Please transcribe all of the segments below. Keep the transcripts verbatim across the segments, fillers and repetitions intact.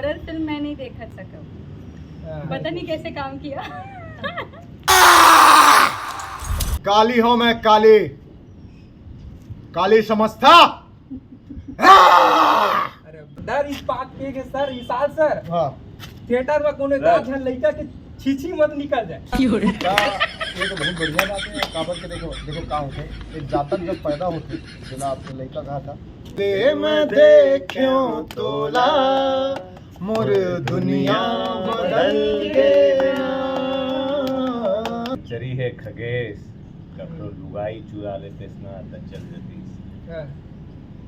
डर फिल्म मैं नहीं देख सकूँ। हाँ। पता नहीं कैसे काम किया। काली हूँ मैं, काली, काली समझता। अरे डर इस बात के कि सर, विशाल सर, हाँ। थिएटर में कोनो हाँ। एक झन लड़का के छीछी मत निकल जाए। का, ये तो बहुत बढ़िया बात है। काबर के देखो, देखो का होथे, एक जातक जब पैदा होथे, जेला आपने लड़का कहा था, ते मैं देख्यों तोला, मोर दुनिया बदल गे ना। चरी हे खगेश, कखरो लुगाई चुरा लेतेस ना, त चल जतीस। हाँ।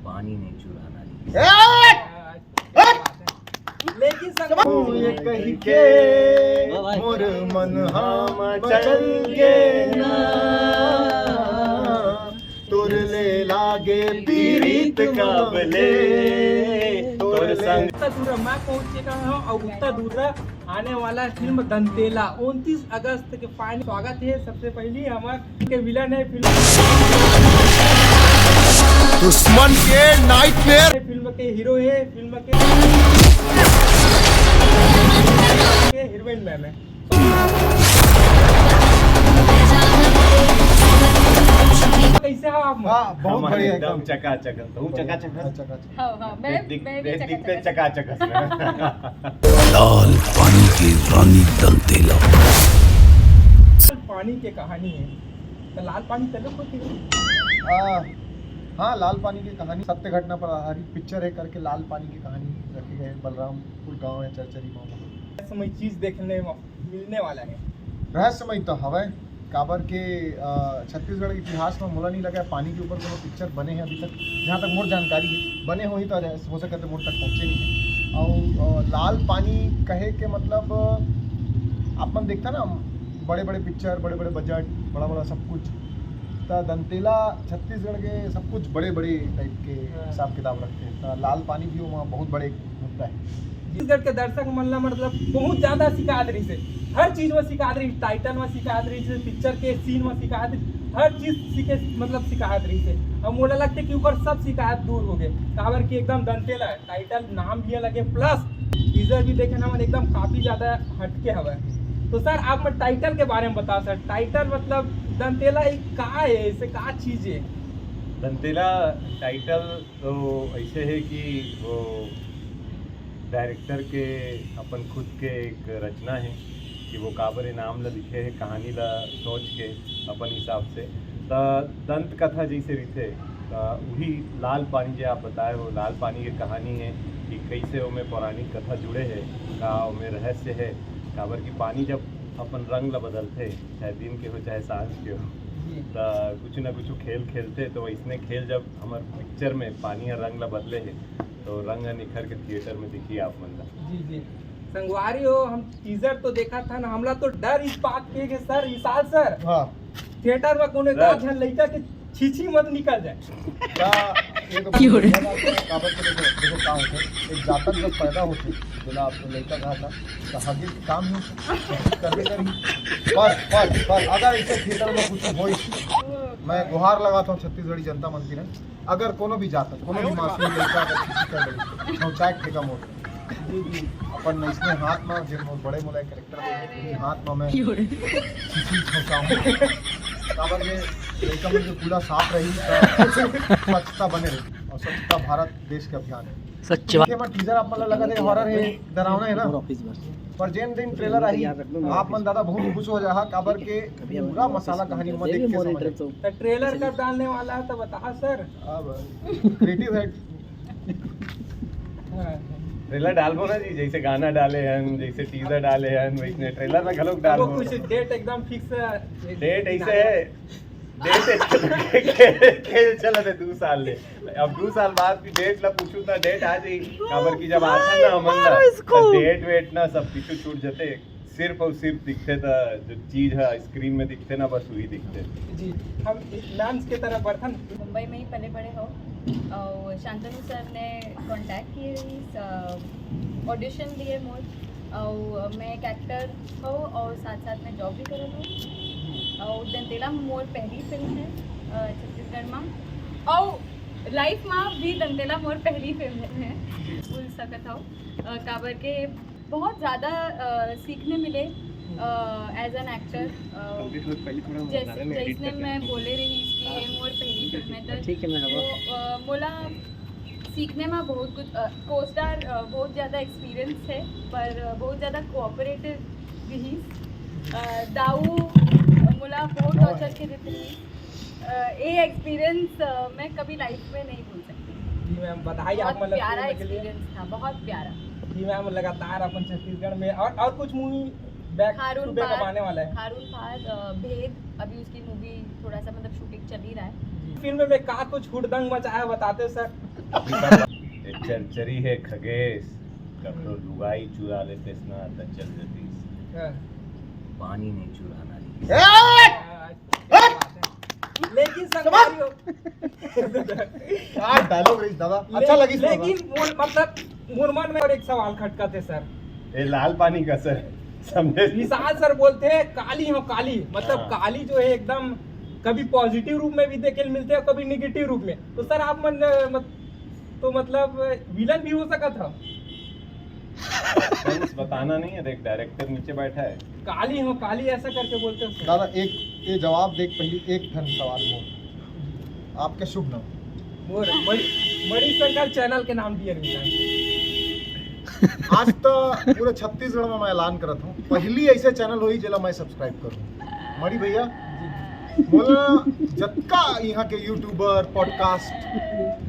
पानी नहीं चुराना जी। ए! लेकिन संग ये कही के मोर मन हा मचल गे ना, तोर ले लागे पीरित का बले, तोर संग। उतना दूर मैं पहुंच चुका हूँ और उतना दूर आने वाला है फिल्म दंतेला। उनतीस अगस्त के फाइनल स्वागत है। सबसे पहले हमारे के विलन है फिल्म दुश्मन के नाइटमेयर। फिल्म के हीरो है, फिल्म के, के हीरोइन मैम है। कैसे हो आप? हाँ, बहुत हम बढ़िया एकदम एकदम। चकाचक, तू चकाचक हस। चकाचक। हाँ, हाँ, मैं, दिख- मैं भी दिख- दिखते चकाचक। चकाचक हस ना। लाल पानी के रानी दंतेला। पानी के कहानी है, तो लाल पानी चलो कुछ। आ, हाँ, लाल पानी की कहानी सत्य घटना पर आधारित पिक्चर है करके लाल पानी की कहानी रखी गई है। बलरामपुर गांव है चरचरी मामा। समय चीज देखने में मिलने वाला है। रहस्यमय तो हवय, काबर के अ, छत्तीसगढ़ के इतिहास में मोला नहीं लगा पानी के ऊपर कोनो पिक्चर बने हैं अभी तक, जहाँ तक मोर जानकारी है। बने होही तो हो सकता है मोर तक पहुँचे नहीं है। और अ, लाल पानी कहे के मतलब अ, आप मन देखता ना, बड़े बड़े पिक्चर, बड़े बड़े बजट, बड़ा बड़ा सब कुछ, तो दंतेला छत्तीसगढ़ के सब कुछ बड़े बड़े टाइप के हाँ। हिसाब किताब रखते हैं। तो लाल पानी भी वहाँ बहुत बड़े मुद्दा है। छत्तीसगढ़ के दर्शक मन ला मतलब बहुत ज्यादा सिखात रहिस है, हर चीज में सिखात रहिस, टाइटल में सिखात रहिस, पिक्चर के सीन में सिखात रहिस, हर चीज सीखे मतलब सिखात रहिस है। अब मोला लगते कि ओकर सब शिकायत दूर हो गए, काबर कि एकदम दंतेला टाइटल नाम भी अलग है, प्लस टीजर भी देखे ना मन एकदम काफी ज्यादा हटके हवे। तो सर आप मन टाइटल के बारे में बता सर, टाइटल मतलब दंतेला एक का है, ऐसे का चीज है? दंतेला टाइटल तो ऐसे है कि वो डायरेक्टर के अपन खुद के एक रचना है कि वो काबर ए नाम ला लिखे है, कहानी ला सोच के अपन हिसाब से। त दंत कथा जैसे रहिथे, त वही लाल पानी जे आप बताए हो, लाल पानी के कहानी है कि कैसे ओमे पौराणिक कथा जुड़े है, का ओमे रहस्य है, काबर कि पानी जब अपन रंग ला बदलथे, चाहे दिन के हो चाहे सांझ के हो, त कुछ ना कुछ खेल खेलथे। तो वैसने खेल जब हमर पिक्चर में पानी ह रंग ला बदले है, तो रंग ह निखर के थिएटर में दिखी आप मन ला। जी जी संगवारी हो, हम टीजर तो देखा था ना, हमला तो डर इस बात के कि सर, विशाल सर, हाँ। थिएटर में कोनो सर। एक झन लड़का के छीछी मत निकल जाए। का, ये तो बहुत बढ़िया बात है। काबर के देखो, देखो का होथे, एक जातक जब पैदा होथे, जेला आपने लड़का कहा था, तो हगे के काम ही करबे करी। पर पर पर अगर ऐसे थिएटर में कुछ होई, मैं गुहार लगाता हूँ छत्तीसगढ़ी जनता मन की ना, अगर कोनो भी जातक, कोनो भी मासूम लड़का अगर छीछी कर ले, शौचालय ठेका मोड़, अपन इसने हाथ में, जे मोर बड़े मोला एक कैरेक्टर दे, हाथ में मैं छीछी शौचाऊँ। काबर में लड़का मन के कूड़ा साफ रही, तो स्वच्छता बने रही, और स्वच्छता भारत देश के अभियान है। सच ये टीजर आप मन ला लगा दे हॉरर है, डरावना है ना, पर जेन दिन ट्रेलर आई, आप मन दादा बहुत खुश हो जाहा, काबर के पूरा मसाला कहानी में देख के समझ। तो ट्रेलर कब डालने वाला है तो बताहा सर। अब क्रिएटिव हेड। हाँ। ट्रेलर डालबो ना जी, जैसे गाना डाले हन, जैसे टीजर डाले हन, वैसने ट्रेलर में घलोक वो डालबो। कुछ डेट एकदम फिक्स। डेट ऐसे है, डेट ऐसे खेल चलत है दू साल ले। अब दू साल बाद भी डेट ला पूछू ना, डेट आ जाई, काबर की जब आता ना हमन ला, तो डेट वेट ना सब पीछू छूट जते। सिर्फ और सिर्फ दिखते था, जो चीज है स्क्रीन में दिखते ना, बस वही दिखते। जी, हम मैम्स के तरफ बढ़थन। मुंबई में ही पले बड़े हो और शांतनु सर ने कांटेक्ट किए रही, ऑडिशन दिए मोर, और मैं एक एक्टर हो और साथ साथ में जॉब भी करत हूँ। और दंतेला मोर पहली फिल्म है अ, छत्तीसगढ़ में। और लाइफ मा भी दंतेला मोर पहली फिल्म है, बोल सकत हव। अ, काबर के बहुत ज़्यादा, अ, सीखने मिले, अ, as an actor। अ, जैसे, जैसने मैं बोले रही कि ये मोर पहली फिल्म है, तो ठीक है, मैं वो, अ, मोला सीखने में बहुत कुछ, अ, को स्टार, अ, बहुत ज़्यादा एक्सपीरियंस है, पर, अ, बहुत ज़्यादा कोऑपरेटिव रही। अ, दाऊ, अ, मोला बहुत टॉर्चर के देते रही। अ, ये एक्सपीरियंस, अ, मैं कभी लाइफ में नहीं भूल सकती। जी मैम, बधाई आप बहुत मतलब प्यारा फिल्म के लिए। एक्सपीरियंस था, बहुत प्यारा। जी मैम, लगातार अपन छत्तीसगढ़ में और, और कुछ मूवी back to back आने वाला है। खारून पार, अ, भेद, अभी उसकी मूवी थोड़ा सा मतलब शूटिंग चल ही रहा है। जी। फिल्म में का कुछ हुड़दंग मचाया, बताते सर? ये चरचरी है खगेश, कब तो लुगाई चुरा लेते ना तो चल देती। हाँ। पानी नहीं चुराना। लेकिन सर, क्या डायलॉग रही दादा, अच्छा लगी। लेकिन मोर, मतलब, मोर मन में और एक सवाल खटका थे सर। ये लाल पानी का सर, समझे? विशाल सर बोलते हैं काली हो काली, मतलब हाँ। काली जो है एकदम कभी पॉजिटिव रूप में भी देखे मिलते हैं, कभी निगेटिव रूप में। तो सर आप मन, मत, तो मतलब विलन भी हो सकत ह। Friends, बताना नहीं है, देख डायरेक्टर नीचे बैठा है। काली हो काली ऐसा करके बोलते हो। दादा एक ये जवाब देख, पहली एक ठन सवाल मोर, आपके शुभ नाम। मोर मणि, मणिशंकर चैनल के नाम दिए रही। आज तो पूरे छत्तीसगढ़ में मैं ऐलान करत हूँ, पहली ऐसे चैनल होई जेला मैं सब्सक्राइब करूँ। मणि भैया, मोला जतका यहाँ के यूट्यूबर, पॉडकास्ट,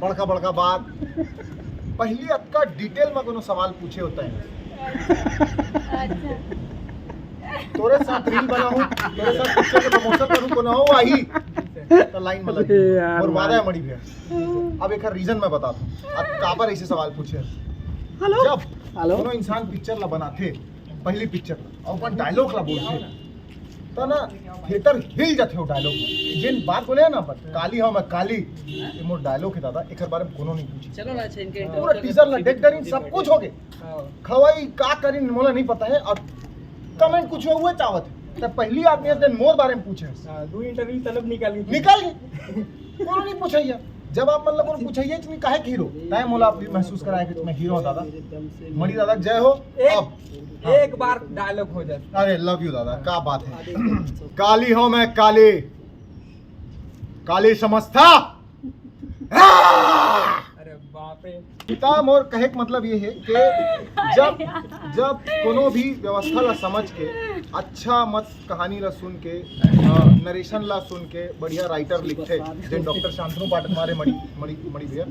बड़का बड़का बात, पहली अतका डिटेल में कोनो सवाल पूछे होता है। अच्छा। तोरे साथ रील बनाऊं, तोरे साथ पिक्चर के प्रमोशन करूं, कोनो हो आही, तो लाइन में लग। अरे यार, मोर वादा है मणि भैया, अब एक रीजन मैं बताता हूँ, आप काबर ऐसे सवाल पूछे। हेलो। जब हेलो। कोनो इंसान पिक्चर ला बनाथे, पहली पिक्चर ला, और अपन डायलॉग ला बोलथे, तो ना थिएटर हिल जाथे वो डायलॉग में। जिन बात बोले ना अपन, काली हो मैं काली, ये मोर डायलॉग है दादा, एकर बारे में कोनो नहीं पूछे। चलो ना, अच्छा, इनके पूरा टीजर ला देख डरिन, सब कुछ हो गए। हाँ। खवाई का करिन मोला नहीं पता है, और कमेंट कुछ हुए चाहत है। तो पहली आदमी है, दिन मोर बारे में पूछे। हाँ, दो इंटरव्यू तलब निकाल गई। निकाल गई। कोनो नहीं पूछे ये। जब आप मतलब कोनो पूछे ये, तुम काहे के हीरो? तय मोला आप महसूस कराए कि मैं हीरो हूँ दादा। मणि दादा जय हो। एक, अब एक बार डायलॉग हो जाए। अरे लव यू दादा, क्या बात है। काली हो मैं काली, काली समझता। अरे बाप रे। पिता मोर कहे के मतलब ये है कि जब, जब कोनो भी व्यवस्था ला समझ के, अच्छा मस्त कहानी ला सुन के, अ, नरेशन ला सुन के बढ़िया राइटर लिखथे, जेन डॉक्टर शांतनु पाठक मारे मणि, मणि, मणि भैया,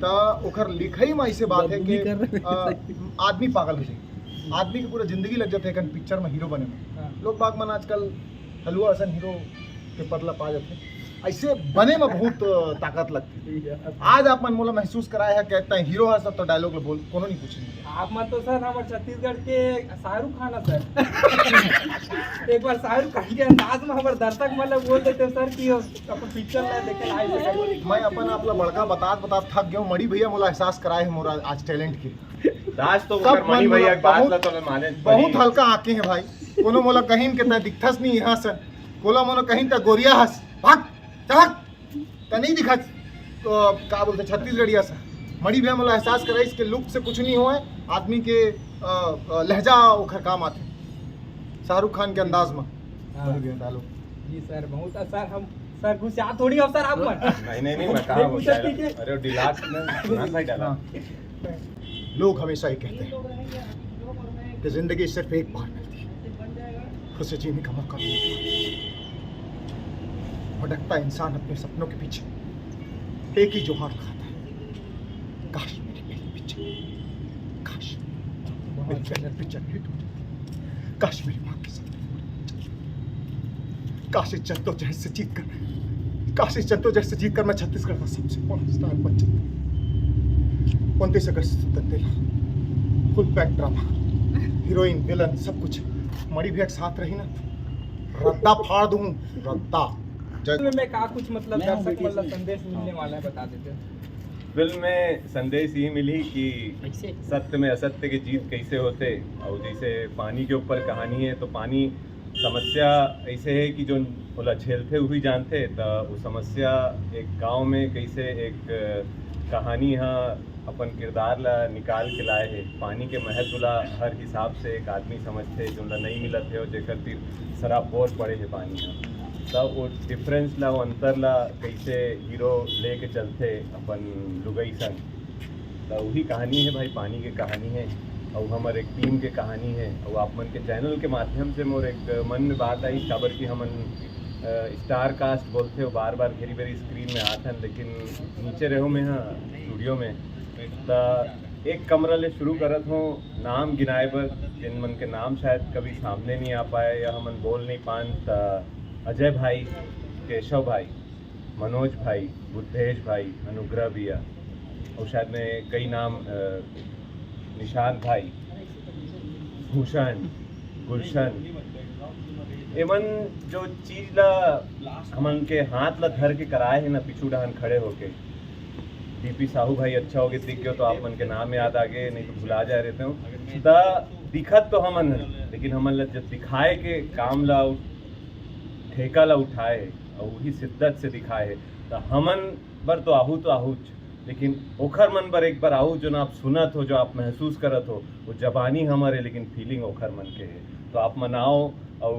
त ओकर लिखई में ऐसे बात है कि, अ, आदमी पागल हो जाए, आदमी की पूरा जिंदगी लग जाते हैं पिक्चर में हीरो बने में। हाँ। लोग बाग मन आजकल हलवा असन हीरो के पद ला पा जाथे। ऐसे बने में बहुत ताकत लगथे। आज आप मन मोला महसूस कराए है, कहता है हीरो है सब तो डायलॉग ला बोल, कोनो नहीं पूछे। आप मन तो सर हमर छत्तीसगढ़ के शाहरुख खान है सर। एक बार शाहरुख खान के अंदाज में हमर दर्शक मन ला बोल देते सर कि अपन पिक्चर ला देखे ला आए सर। मैं अपन आप ला बड़का बतात बतात थक गया हूँ। मणि भैया मोला एहसास कराए है मोरा आज टैलेंट के। राज तो सब मणि भैया बात ला तो माने बहुत हल्का आके है भाई। कोनो मोला कहीं के तय दिखथस नहीं यहाँ से। कोला मोला कहीं तय गोरिया हस। भाग, चल। त नहीं दिखत। तो का बोलते छत्तीसगढ़िया से। मणि भैया मोला एहसास कराइस के लुक से कुछ नहीं होए। आदमी के, अ, अ, लहजा ओखर काम आथे। शाहरुख खान के अंदाज में। हाँ। मणि भैया डालो। जी सर, बहुत सर हम सर गुस्सा थोड़ी हो सर आप मन। नहीं, नहीं, नहीं, मैं कहा नहीं, पूछा ठीक है। अरे, डिलास में सुना था डाला। हाँ। लोग हमेशा ये कहते हैं कि जिंदगी सिर्फ एक बार मिलती है, उसे जीने का मौका भी नहीं मिलता। भटकता इंसान अपने सपनों के पीछे एक ही जोहार लगाता है, काश मेरी पहली पिक्चर, काश मेरी पहली पिक्चर हिट हो जाती, काश मेरी माँ के साथ, काश इस जद्दोजहद से जीत कर, काश इस जद्दोजहद से जीत कर मैं छत्तीसगढ़ का सबसे बड़ा स्टार बन जाता। उनतीस अगस्त तक तेरा फुल पैक ड्रामा, हीरोइन, विलन, सब कुछ। मणि भैया के साथ रही ना, रद्दा फाड़ दूं, रद्दा। जय फिल्म में का कुछ मतलब दर्शक मतलब संदेश मिलने वाला है, बता देते हैं। फिल्म में संदेश ये मिली कि सत्य में असत्य की जीत कैसे होते, और जैसे पानी के ऊपर कहानी है तो पानी समस्या ऐसे है कि जो ओला झेलथे, वही जानथे। त वो समस्या एक गांव में कैसे एक कहानी ह अपन किरदार ला निकाल के लाए हे। पानी के महत्व ला हर हिसाब से एक आदमी समझथे, जोन ला नहीं मिलत हे और जेकर तीर सराबोर पड़े हे पानी ह। त वो डिफरेंस ला, वो अंतर ला कैसे हीरो लेके चलथे अपन लुगई संग। त वही कहानी है भाई, पानी के कहानी है और हमर एक टीम के कहानी है। और आप मन के चैनल के माध्यम से मोर एक मन में बात आई, काबर कि हमन स्टार कास्ट बोलथे, वो बार बार घेरी बेरी स्क्रीन में आथन, लेकिन नीचे रहो में, हाँ, स्टूडियो में। त एक कमरा ले शुरू करत हो नाम गिनाए बर, जिन मन के नाम शायद कभी सामने नहीं आ पाए या हमन बोल नहीं पान। त अजय भाई, केशव भाई, मनोज भाई, बुद्धेश भाई, अनुग्रह भैया, और शायद मैं कई नाम, अ, निशांत भाई, भूषण, गुलशन, एमन जो चीज ला हमन के हाथ ला धर के कराए है ना, पीछू डहान खड़े होके, डीपी साहू भाई, अच्छा हो गए दिख गए तो आप मन के नाम याद आ गए, नहीं तो भुला जा रहे थे। त दिखत तो हमन है, लेकिन हमन ला जब दिखाए के काम ला, ठेका ला उठाए और वही शिद्दत से दिखाए है, त हमन बर तो आहू तो आहूच, लेकिन ओखर मन बर एक बार आहू, जो ना आप सुनत हो, जो आप महसूस करत हो, वो जबानी हमर है, लेकिन फीलिंग ओखर मन के है। तो आप मन आओ और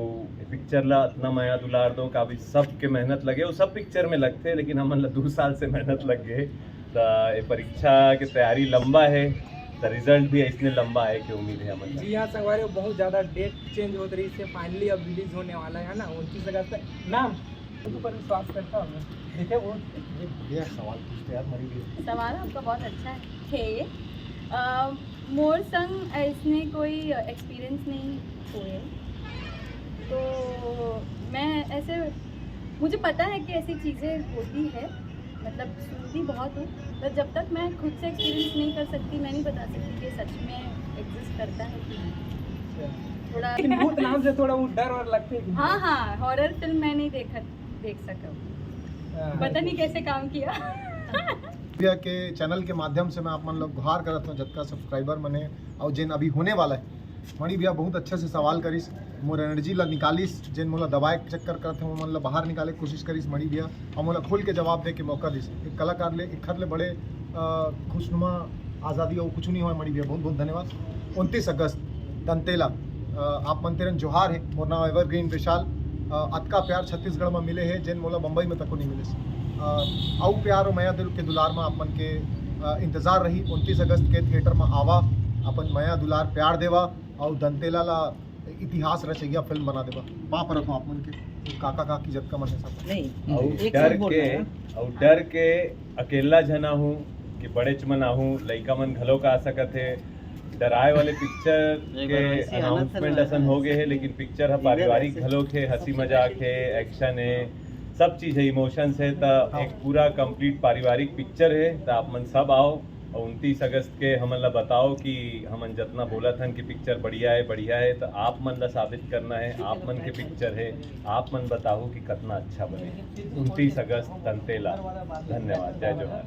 पिक्चर ला इतना मया दुलार दो, काबर सबके मेहनत लगे, वो सब पिक्चर में लगथे, लेकिन हमन ला दो साल से मेहनत लग गए। त ये परीक्षा के तैयारी लंबा है, त रिजल्ट भी इसने लंबा है कि उम्मीद है हमन ला। जी हाँ संगवारी, बहुत ज़्यादा डेट चेंज होत रही से, फाइनली अब रिलीज होने वाला है ना, उनतीस अगस्त तक। नाम खुद पर विश्वास करता हूँ मैं। देखिए वो ये भैया सवाल पूछते यार, मरी भी। सवाल आपका बहुत अच्छा है। अ, मोर संग ऐसने कोई एक्सपीरियंस नहीं हुए, तो मैं ऐसे, मुझे पता है कि ऐसी चीज़ें होती है, मतलब सुनती बहुत हूँ, पर जब तक मैं खुद से एक्सपीरियंस नहीं कर सकती, मैं नहीं बता सकती कि सच में एग्जिस्ट करता है कि नहीं। थोड़ा लेकिन भूत नाम से थोड़ा वो डर और लगते हैं कि हाँ हाँ, हॉरर फिल्म मैं नहीं देखा, देख सका। हाँ। पता नहीं कैसे काम किया। भैया के चैनल के माध्यम से मैं आप मन लोग गुहार करत हूँ, जतका सब्सक्राइबर मने और जेन अभी होने वाला है। मणि भैया बहुत अच्छे से सवाल करिस, मोर एनर्जी ला निकालिस, जेन मोला दबाए के चक्कर करत हूँ, मन ला बाहर निकाले के कोशिश करिस मणि भैया, और मोला खुल के जवाब दे के मौका दिस। एक कलाकार ले एखर ले बड़े अ, खुशनुमा आज़ादी और कुछ नहीं हुआ मणि भैया, बहुत बहुत धन्यवाद। उनतीस अगस्त दंतेला, अ, आप मन तेरन जोहार है, मोर नाम एवरग्रीन विशाल। अ, अतका प्यार छत्तीसगढ़ में मिले है, जेन मोला बम्बई में तको नहीं मिले। अ, अउ प्यार और मया दिल के दुलार में आप मन के, अ, इंतजार रही। उनतीस अगस्त के थिएटर में आवा, अपन मया दुलार प्यार देवा और दंतेला ला इतिहास रचैया फिल्म बना देबा। पाँव परत हो आप मन के, काका काकी जतका मन है सब। नहीं, और एक डर साथ बोल के, रहे हैं। और डर के अकेला झन आहूँ कि बड़ेच मन आहूँ, लइका मन घलो का आ सकत है। डराए वाले पिक्चर एक बार के वैसे आना था अनाउंसमेंट ना। असन हो गए है, लेकिन पिक्चर ह इधर पारिवारिक ऐसे। घलो के, हंसी मजाक है, एक्शन है, सब चीज है, इमोशंस है, त हाँ। एक पूरा कंप्लीट पारिवारिक पिक्चर है। त आप मन सब आओ और उनतीस अगस्त के हमन ला बताओ कि हमन जतना बोलत हन कि पिक्चर बढ़िया है, बढ़िया है, त आप मन ला साबित करना है, आप मन के पिक्चर है, आप मन बताओ कि कतना अच्छा बने। उनतीस अगस्त दंतेला। धन्यवाद, जय जोहार।